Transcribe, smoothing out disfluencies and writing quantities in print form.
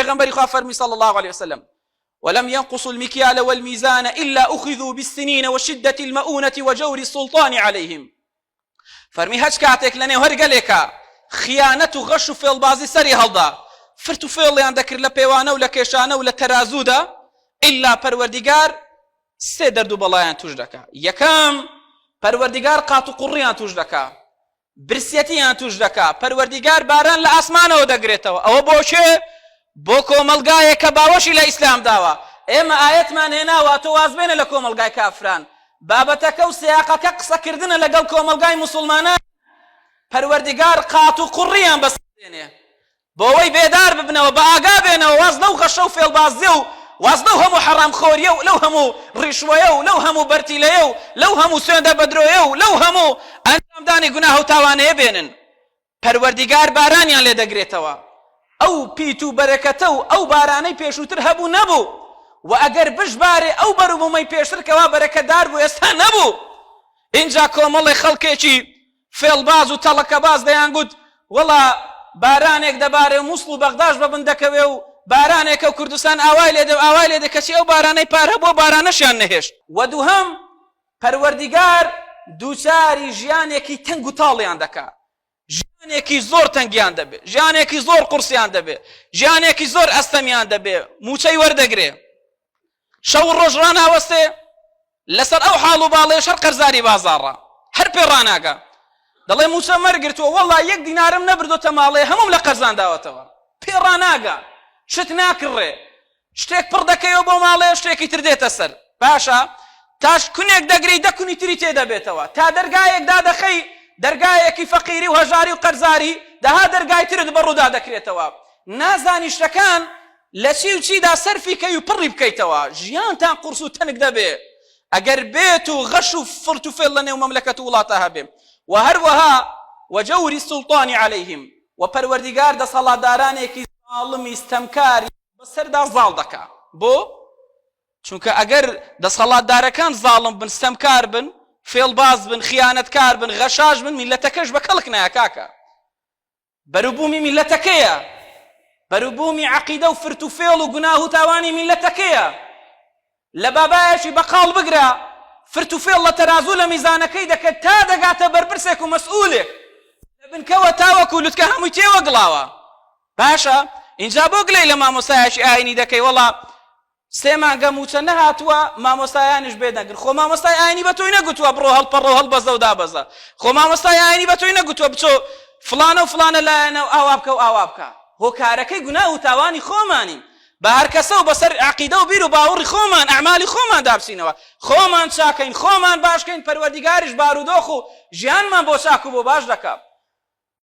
پێغەمبەری خوا فەرمی صلی الله علیه وسلم ولم ينقصوا المكيال والميزان إلا أخذوا بالسنين وشدة المؤونة وجور السلطان عليهم فەرمی هەچ کاتێک لە نێو هەر گەلێکا خیانەت و غەش و فێڵبازی سەری هەڵدا فرت و فێڵیان دەکرد لە پێوانە و لە کێشانە و لە تەرازوودا ئیلا پەروەردیگار سێ دەرد و بەڵایان توش دەکا یەکەم پەروەردیگار قات و قوڕیان توش دەکا برسیەتیان توش دەکا پەروەردیگار باران لە ئاسمانەوە دەگرێتەوە ئەوە بۆ کێ بۆ کۆمەڵگایەک کە باوەشی لە ئیسلام داوە ئێمە ئایەتمان هێناوە تۆ وازبێنە لە کۆمەڵگای کافران بابەتەکە و سیاقەکە قسەکردنە لەگەڵ کۆمەڵگای موسڵمانان پەروەردیگار قات و قوڕیان بەسەر دێنێ بۆوەی بێدار ببنەوە بە ئاگا بێنەوە واز لەو غەشە و فێڵبازیە و واز لەو هەموو حەڕام خۆریە و لەو هەموو ڕیشوەیە و لەو هەموو بەرتیلەیە و لەو هەموو سوێندە بەدرۆیە و لەو هەموو ئەنجامدانی گوناه و تاوانەیە بێنن پەروەردیگار بارانیان لێ دەگرێتەوە ئەو پیت و بەرەکەتە و ئەو بارانەی پێشووتر هەبوو نەبوو و ئەگەر بشبارێ ئەو بەروبوومەی پێشتر کەوا بەرەکەتدار بوو ئێستا نەبوو ئینجا کۆمەڵێ خەڵکێکی فێڵباز و تەڵەکەباز دەیانگوت وەڵا بارانێک دەبارێ و موسڵ و بەغداش بەبن دەکەوێ و بارانێکە و کوردستان ئاوای لێدێ و ئاوای لێدێ کەچی ئەو بارانەی پار هەبوو ئەو بارانەشیان نەهێشت. وە دووهەم پەروەردیگار دووچاری ژیانێکی تەنگ و تاڵیان دەکا، ژیانێکی زۆر تەنگیان دەبێ، ژیانێکی زۆر قورسیان دەبێ، ژیانێکی زۆر ئەستەمیان دەبێ، مووچەی وەردەگرێ شەو و ڕۆژ ڕاناوەستێ، لەسەر ئەو حاڵ و باڵەیەش هەر قەرزاری بازاڕە، هەر پێ ڕاناگا، دەڵێ مووچەم وەرگرتووە، وەڵڵا یەک دینارم نەبردۆتە ماڵێ هەمووم لە قەرزان داوەتەوە، پێ ڕاناگا، شت ناکڕێ، شتێک پڕ دەکەیەوە بۆ ماڵێ شتێکی تر دێتە سەر باشە تاش کونێک دەگری دە کونی تری تێ دەبێتەوە تا دەرگایەک دادەخەی دەرگایەکی فەقیری و هەژاری و قەرزاری دەها دەرگای ترت بە ڕوودا دەکرێتەوە نازانی شتەکان لە چی و چیدا سەرفی کەی و پڕی بکەیتەوە ژیانتان قورس و تەنک دەبێ ئەگەر بێت و غەش و فرت و فێڵ لە نێو مەملەکەت و وڵاتە هەبێ و هەروەها وجور السلطان علیهم و پەروەردیگار دەسەڵاتدارانێکی زاڵمی ستەمکار بەسەردا زاڵ دەکا. بۆ؟ چونکە ئەگەر دەسەڵاتدارەکان زاڵم بن، ستەمکار بن، فێڵباز بن، خیانەتکار بن، غەشاش بن، میللەتەکەش بە کەڵک نایە کاکە. بەروبوومی میللەتەکەیە. بەروبوومی عەقیدە و فرت و فێڵ و گوناه و تاوانی میللەتەکەیە. لە بابایەکی بەقاڵ بگرە فرت و فێڵ لە تەرازوو لە میزانەکەی دەکرد تا دەگاتە بەرپرسێک و مەسئولێک لە بنکەوە تاوەکو لوتکە هەمووی تێوە گڵاوە. باشە ئینجا بۆ گلەی لە مامۆستایەکی ئاینی دەکەی وەڵا سێ مانگە موچە نەهاتووە مامۆستایانیش بێدەنگن خۆ مامۆستای ئاینی بە تۆی نەگوتووە بڕۆ هەڵپەڕە و هەڵبەزە و دابەزە خۆ مامۆستای ئاینی بە تۆی نەگوتووە بچۆ فڵانە و فڵانە لایەنە و ئاوا بکە و ئاوا بکە هۆکارەکەی گوناه و تاوانی خۆمانین بە هەر کەسە و بەسەر عەقیدە و بیر و باوەڕی خۆمان ئەعمالی خۆمان دابچینەوە خۆمان چاکەین خۆمان باشکەین پەروەردیگاریش بارودۆخ و ژیانمان بۆ چاک و بۆ باش دەکا.